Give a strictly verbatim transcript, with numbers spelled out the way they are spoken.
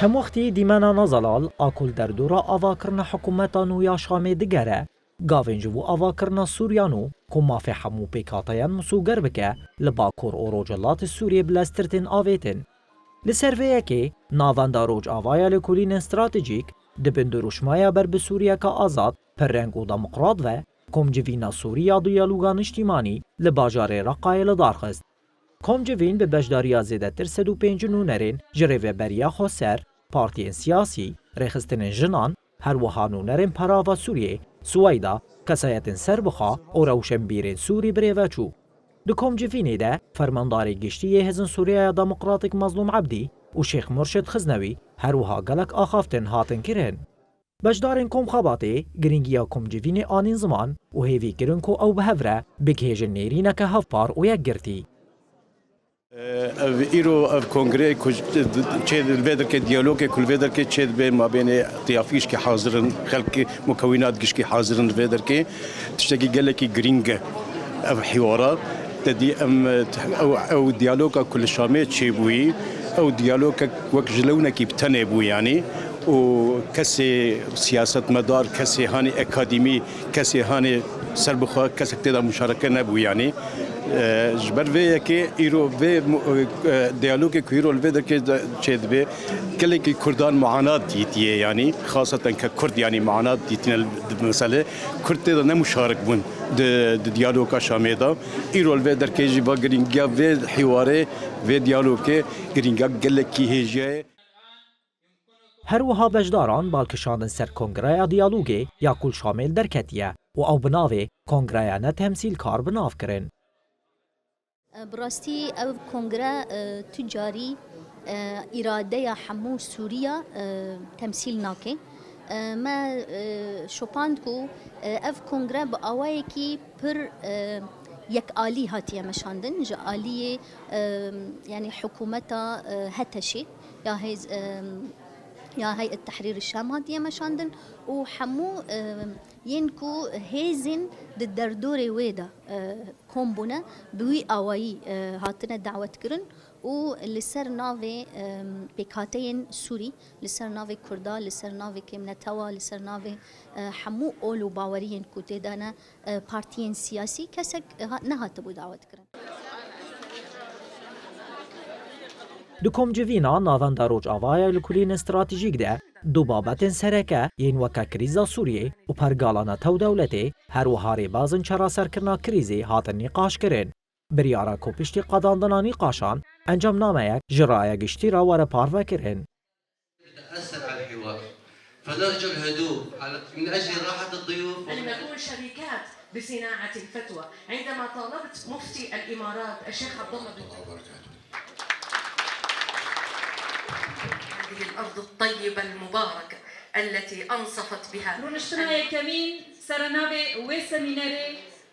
Hemwextî dîmena nezelal a ku li derdora avakirina hikûmeta nû ya Şamê digere, gavên ji bo avakirina Sûriya nû ku mafê hemû pêkhateyan misûger bike, li Bakur û Rojhilatê Sûriyê bileztir tên avêtin. Li ser vê yekê, Navenda Rojavaya Lêkolînên Stratejîk di bin dirûşmaya ber bi Sûriyeke azad, pirreng û demokrat ve, Komcivîna Sûrî ya Diyaloga Niştîmanî li bajarê Reqayê li dar xist. Komcivîn bi beşdariya zêdetir sed û pêncî nûnerên ji Rêveberiya Xweser, partiyên siyasî, rêxistinên jinan, her wiha nûnerên Perava Sûriyê, Sweyda, kesayetên serbixwe û rewşenbîrên Sûrî bi rê ve çû. Di komcivînê de fermandarê giştî yê Hêzên Sûriyeya Demokratîk Mezlûm Ebdî û Şêx Murşid Xiznewî, her wiha gelek axaftin hatin kirin. Beşdarên komxebatê girîngiya komcivînê anîn ziman û hêvî kirin ku ew bi hev re bigihêjin nêrîneke hevpar û yekgirtî. Ev îro ev kongre ku çê li vê derkê diyalogê ku li vê derkê çê dibe mabênê tiyafî gişkî hazir in, xelkê mukewînat gişkî hazir in li vê derkê. Tiştekî gelekî girîng e ev hîwara. Te dî em ew, ew diyaloga ku li Şamê çêbûyî, ew diyalogek wek ji lewnekî bi tenê bû yanî. Û kesê siyasetmedar, kesê hanê ekademî, kesê hanê serbixwe, kesek tê de muşareke nebû yanî. E, ji ber vê yekê îro vê mu-, e, diyalogê ku îro li vê derkê de çêdibe, gelekî Kurdan muanat dîtiye yanî, xaseten ke Kurd yanî muanat dîtine li, di mesele. Kurd tê de ne muşarik bûn di, di diyaloga Şamê de. Îro li vê derkê jî va girîngiya vê hîwarê, vê diyalogê girîngiya gelekî hêjiye ye. Her wiha beşdaran bal kişandin ser Kongreya Diyalogê ya ku li Şamê li derketiye û ew bi navê Kongreya Netemsîlkar bi nav kirin. Bi rastî ev kongre, e, tu carî, e, îradeya hemû Sûriya, e, temsîl nake. E, me, e, şopand ku, e, ev kongre bi awayekî pir, e, yekalî hatiye meşandin ji aliyê, e, yanî hikûmeta, e, HTŞê ya hêz-, e, ya Heyet Tehrîr Şam hatiye meşandin û hemû, e, yên ku hêzên di derdorê wê de, e, kom bûne, bi wî awayî, e, hatine dawetkirin û li ser navê, e, pêkhateyên Sûrî, li ser navê Kurda, li ser navê kêmnetewa, li ser navê, e, hemû ol û baweriyên ku tê de ne, e, partiyên siyasî, kesek, e, ha-, nehatibû dawetkirin. Di komcivîna Navenda Rojavayê Lêkolînên Stratejîk de du babetên sereke yên weke krîza Sûriyê û pergala netewdewletê, her wiha rêbazên çareserkirina krîzê hatin nîqaşkirin. Biryara ku piştî qedandina nîqaşan encamnameyek ji raya giştî re were parvekirin. تأثر على الحوار. فنرجو الهدوء على، من أجل راحة الضيوف أن نكون شريكات بصناعة الفتوى. عندما طالبت مفتي الإمارات الشيخ عبد الله بن، الله وبركاته. هذه الأرض الطيبة المباركة التي أنصفت بها. Rûniştina yekemîn sera navê wê semînerê